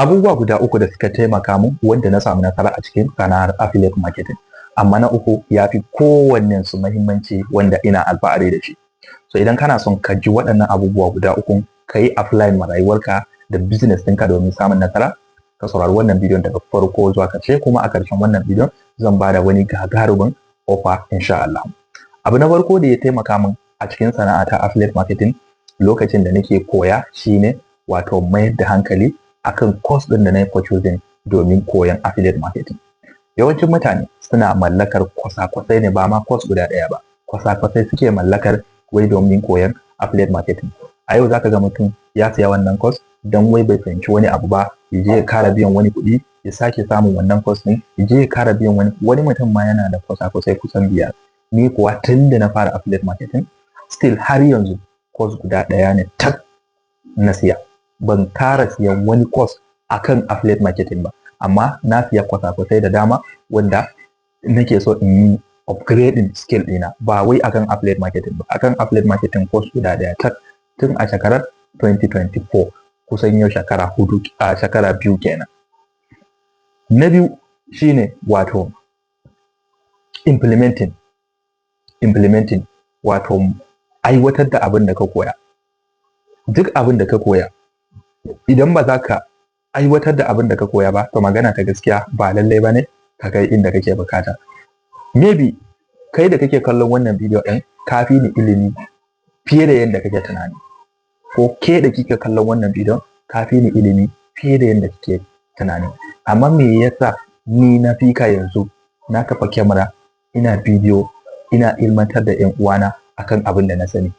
Abubuwa guda uku da suka taimaka mun wanda na samu nasara a cikin sana'ar affiliate marketing, amma na uku ya fi kowannen su muhimmanci wanda ina alfahari da shi. So idan kana son ka ji waɗannan abubuwa guda uku, ka yi apply ma rayuwarka da business ɗinka domin samun nasara, ka saurari wannan bidiyon daga farko zuwa ƙarshe. Kuma a ƙarshen wannan bidiyon zan ba da wani gagarumin offer, insha Allah. Abu na farko da ya taimaka min a cikin sana'a ta affiliate marketing lokacin da nake koya shine wato mayar da hankali akan course ɗin da na yi purchasing domin koyan affiliate marketing. Yawancin mutane suna mallakar kwasa-kwasai ne, ba ma course guda ɗaya ba, kwasa-kwasai suke mallakar wai domin koyan affiliate marketing. A yau zaka ga mutum ya siya wannan course don wai bai fahimci wani abu ba, ya je ya kara biyan wani kuɗi ya sake samun wannan course ɗin, ya je ya kara biyan wani. Wani mutum ma yana da kwasa-kwasai kusan biyar. Ni kuwa tun da na fara affiliate marketing, still har yanzu course guda ɗaya ne tak na siya. Ban kara siyan wani course akan affiliate marketing ba, amma na siya kwasa-kwasai da dama wanda nake so in yi upgrading skill ɗina, ba wai akan affiliate marketing ba. Akan affiliate marketing, course guda ɗaya tak, tun a shekarar 2024, kusan yau shekara 4, a shekara 2 kenan. Na biyu shine wato implementing, wato aiwatar da abin da ka koya. Duk abin da ka koya, idan ba za ka aiwatar da abin da ka koya ba, to magana ta gaskiya, ba lallai ba ne ka kai inda kake bukata. Maybe kai da kake kallon wannan bidiyo ɗin ka fi ni ilimi fiye da yadda kake tunani, ko ke da kike kallon wannan bidiyon ka fi ni ilimi fiye da yadda kike tunani, amma me yasa ni na fi ka yanzu na kafa kyamara ina bidiyo ina ilmantar da 'yan uwana akan abin da na sani?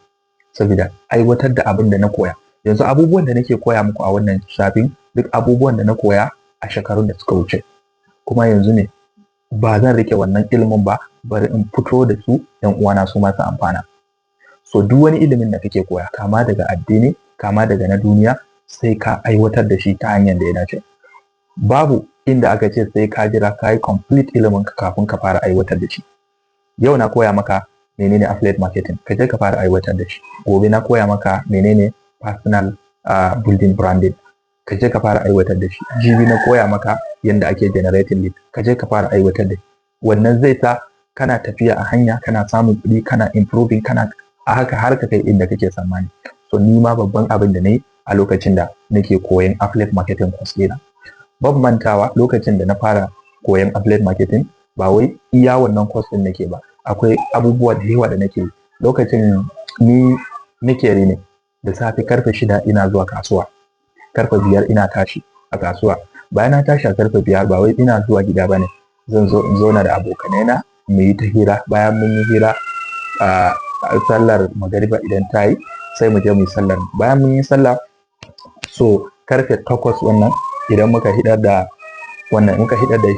Saboda aiwatar da abin da na koya. Yanzu abubuwan da nake koya muku a wannan shafin, duk abubuwan da na koya a shekarun da suka wuce, kuma yanzu ne ba zan rike wannan ilimin ba, bari in fito da su 'yan uwana su ma su amfana. So duk wani ilimin da kake koya, kama daga addini, kama daga na duniya, sai ka aiwatar da shi ta hanyar da ya dace. Babu inda aka ce sai ka jira ka yi complete ilimin ka kafin ka fara aiwatar da shi. Yau na koya maka menene affiliate marketing, ka je ka fara aiwatar da shi. Gobe na koya maka menene personal building branding, ka je ka fara aiwatar da shi. Jibi na koya maka yadda ake generating lead, ka je ka fara aiwatar da shi. Wannan zai sa kana tafiya a hanya, kana samun kuɗi, kana improving, kana a haka har ka kai inda kake tsammani. So ni ma babban abin da na yi a lokacin da nake koyan affiliate marketing course ɗina, ban mantawa, lokacin da na fara koyan affiliate marketing, ba wai iya wannan course ɗin nake ba, akwai abubuwa da yawa da nake. Lokacin ni makeri ne. Da safe karfe 6 ina zuwa kasuwa, karfe 5 ina tashi a kasuwa. Bayan na tashi a karfe 5, ba wai ina zuwa gida bane, zan zo in zauna da abokanai na mu yi ta hira. Bayan mun yi hira, a sallar magariba idan ta yi, sai mu je mu yi sallar. Bayan mun yi sallah, so karfe 8 wannan, idan muka hidar da wannan, muka hidar da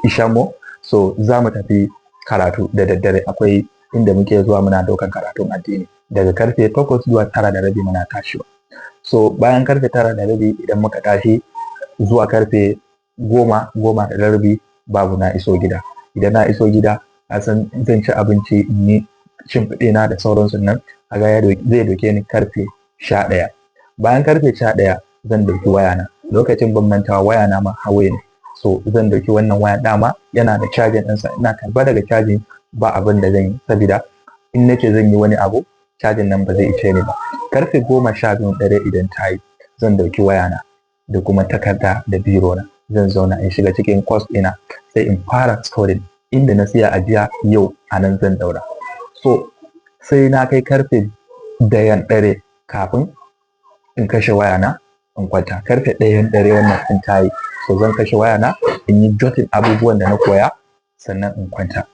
ishamo, so za mu tafi karatu da daddare. Akwai inda muke zuwa muna daukan karatun addini. Daga karfe 8 zuwa 9:30 muna tashiwa. So bayan karfe 9:30 idan muka tashi, zuwa karfe 10, 10:30, babu, na iso gida. Idan na iso gida, na san zan ci abinci, in yi shimfiɗe na da sauransu nan, a ga zai doke ni karfe 11. Bayan karfe 11 zan ɗauki wayana. Lokacin ban mantawa, wayana ma Huawei ne. So zan ɗauki wannan waya, dama yana da cajin ɗinsa, ina karba daga cajin, ba abin da zan yi, saboda in nace zan yi wani abu, cajin nan ba zai ishe ni ba. Karfe 12 dare idan ta yi, zan ɗauki wayana da kuma takarda da biro na, zan zauna in shiga cikin course ɗina, sai in fara studying. Inda na siya ajiya yau, a nan zan daura. So sai na kai karfe 1 dare kafin in kashe wayana in kwanta. Karfe 1 dare wannan in ta yi, so zan kashe wayana, in yi jotting abubuwan da na koya, sannan in kwanta.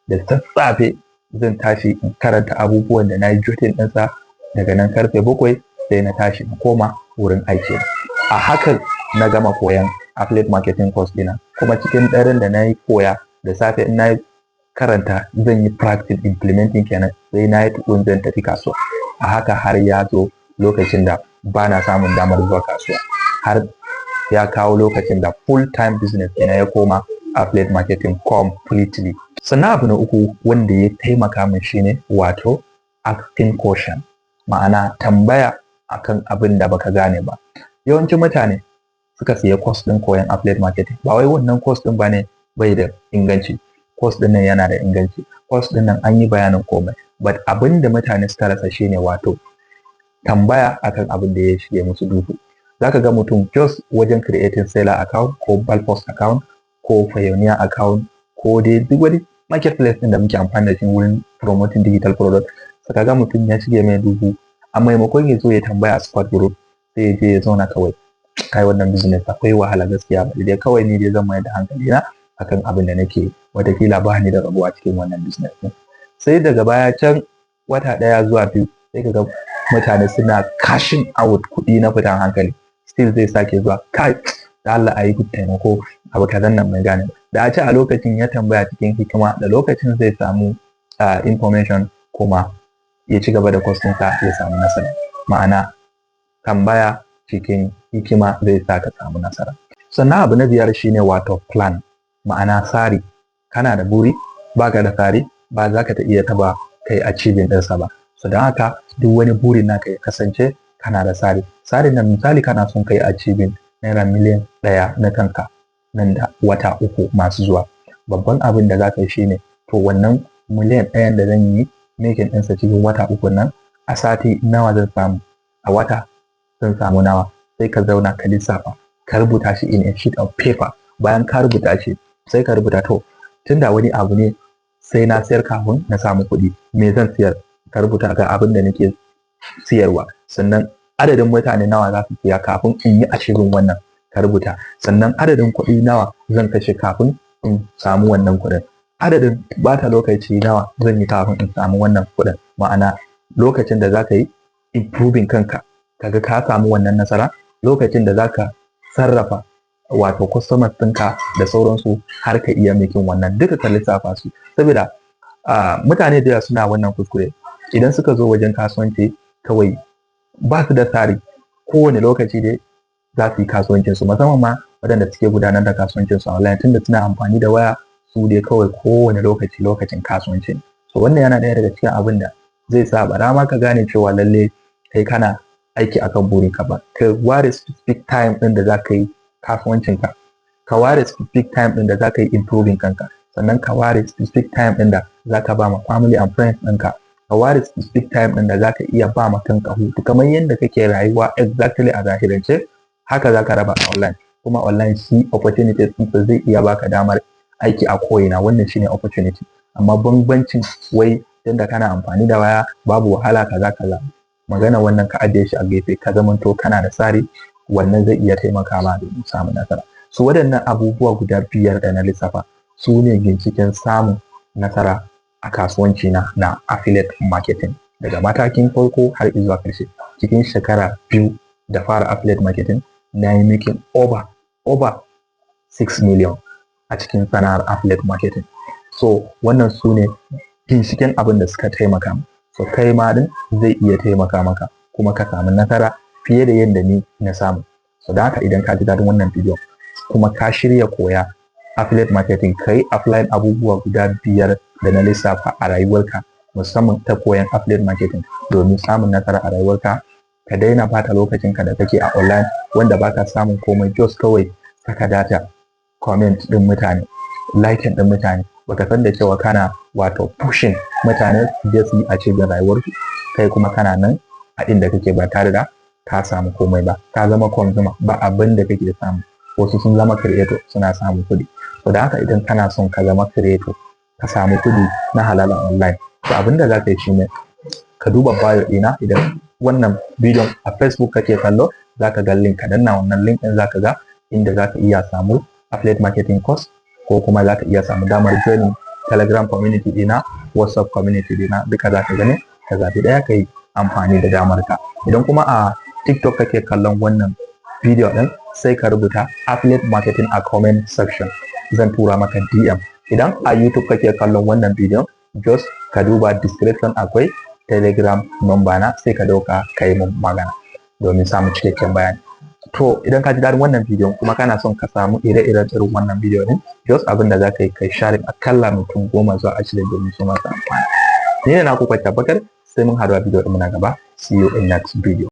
Da sassafe zan tashi in karanta abubuwan da na yi jotting ɗinsa. Daga nan karfe 7 sai na tashi na koma wurin aiki. A hakan na gama koyan affiliate marketing course ɗina. Kuma cikin daren da na yi koya, da safe in na yi karanta, zan yi practice, implementing kenan, sai na yi tukun zan tafi kasuwa. A haka har ya zo lokacin da ba na samun damar zuwa kasuwa, har ya kawo lokacin da full time business ɗina ya koma affiliate marketing completely. Sannan abu na uku wanda ya taimaka min shine wato asking question, ma'ana tambaya akan abin da baka gane ba. Yawancin mutane suka siya course ɗin koyon affiliate marketing. Ba wai wannan course ɗin bane bai da inganci. Course ɗin nan yana da inganci. Course ɗin nan an yi bayanin komai. But abin da mutane suka rasa shine wato tambaya akan abin da ya shige musu duhu. Zaka ga mutum just wajen creating seller account ko Balpost account ko Payoneer account ko dai duk wani marketplace ɗin da muke amfani da shi wurin promoting digital product. Saka ga mutum ya shige mai duhu, a maimakon ya zo ya tambaya a support group, sai ya je ya zauna kawai, "Kai, wannan business akwai wahala gaskiya, ba dai kawai ni dai zan mayar da hankali na akan abin da nake, watakila ba ni da rabuwa cikin wannan business ɗin." Sai daga baya can wata ɗaya zuwa 2, sai ka ga mutane suna cashing out kuɗi na fitan hankali. Still zai sake zuwa, "Kai, da Allah a yi taimako, abu kazan nan mai gane." Da a ce a lokacin ya tambaya cikin hikima, da lokacin zai samu information kuma ya ci gaba da course ɗinsa ya samu nasara. Ma'ana, tambaya cikin hikima zai sa ka samu nasara. Sannan abu na biyar shine wato plan, ma'ana tsari. Kana da buri, baka da tsari, ba za ka ta iya taba kai achieving ɗinsa ba. So don haka duk wani burin naka ya kasance kana da tsari. Tsarin nan, misali, kana son kai achieving naira miliyan 1 na kanka nan da wata 3 masu zuwa, babban abin da za ka yi shine, to, wannan miliyan 1n da zan yi making ɗinsa cikin wata 3 nan, a sati nawa zan samu, a wata zan samu nawa? Sai ka zauna ka lissafa, ka rubuta shi in a sheet of paper. Bayan ka rubuta shi, sai ka rubuta, to, tunda wani abu ne sai na sayar kafin na samu kuɗi, me zan siyar? Ka rubuta ga abin da nake siyarwa. Sannan adadin mutane nawa za su siya kafin in yi achieving wannan, ka rubuta. Sannan adadin kuɗi nawa zan kashe kafin in samu wannan kuɗin, adadin bata lokaci nawa zan yi kafin in samu wannan kuɗin. Ma'ana, lokacin da za ka yi improving kanka kaga ka samu wannan nasara, lokacin da za ka sarrafa wato customers ɗinka da sauransu har ka iya making wannan, duka ka lissafa su. Saboda mutane da yawa suna wannan kuskure idan suka zo wajen kasuwanci, kawai ba su da tsari. Kowane lokaci dai za su yi kasuwancin su, musamman ma waɗanda suke gudanar da kasuwancin su online, tunda suna amfani da waya, su dai kawai kowane lokaci lokacin kasuwanci ne. So wannan yana ɗaya daga cikin abin da zai sa ba ma ka gane cewa lalle kai kana aiki akan burinka ba. Ka ware specific time ɗin da za ka yi kasuwancinka, ka ware specific time ɗin da za ka yi improving kanka, sannan ka ware specific time ɗin da za ka ba ma family and friends ɗinka, ka ware specific time ɗin da za ka iya ba ma kanka hutu. Kamar yadda kake rayuwa exactly a zahirance, haka za ka raba a online. Kuma online shi opportunities ɗinsa zai iya baka damar aiki a ko'ina. Wannan shine opportunity. Amma bambancin wai tunda kana amfani da waya babu wahala, kaza kaza, magana wannan ka ajiye shi a gefe, ka zamanto kana da tsari. Wannan zai iya taimaka ma domin samun nasara. Su waɗannan abubuwa guda biyar da na lissafa su ne ginshiƙin samun nasara a kasuwanci na affiliate marketing daga matakin farko har zuwa ƙarshe. Cikin shekara 2 da fara affiliate marketing, na yi making over 6 million a cikin sana'ar affiliate marketing. So wannan su ne ginshiƙin abin da suka taimaka. So kai ma din zai iya taimaka maka kuma ka samu nasara fiye da yadda ni na samu. So da haka idan ka ji daɗin wannan bidiyon kuma ka shirya koya affiliate marketing, ka yi applying abubuwa guda biyar da na lissafa a rayuwarka, musamman ta koyan affiliate marketing, domin samun nasara a rayuwarka. Ka daina bata lokacinka da kake a online wanda baka samun komai, just kawai saka data, comment din mutane, liking din mutane. Baka san da cewa kana wato pushing mutane su je su yi achieving rayuwarsu, kai kuma kana nan a inda kake ba tare da ka samu komai ba. Ka zama consumer, ba abin da kake samu. Wasu sun zama creator, suna samun kuɗi. To da haka idan kana son ka zama creator, ka samu kuɗi na halal online, to abin da za ka yi shine ka duba bio ɗina. Idan wannan bidiyon a Facebook kake kallo, za ka ga link, ka danna wannan link ɗin, za ka ga inda za ka iya samu affiliate marketing course, ko kuma za ka iya samu damar joining Telegram community ɗina, WhatsApp community ɗina, duka za ka gani, ka zaɓi ɗaya ka yi amfani da damar ka. Idan kuma a TikTok kake kallon wannan bidiyo ɗin, sai ka rubuta "affiliate marketing" a comment section, zan tura maka DM. Idan a YouTube kake kallon wannan bidiyon, just ka duba description, akwai Telegram number na, sai ka dauka ka yi mun magana domin samun cikakken bayani. To, idan ka ji daɗin wannan bidiyon kuma kana son ka samu ire-iren irin wannan bidiyo din, just abin da za ka yi, kai sharing akalla mutum 10 zuwa 20 domin su masu amfani. Ni ne naku Kwata Bakar, sai mun haɗu a bidiyo ɗin na gaba. See you in next video.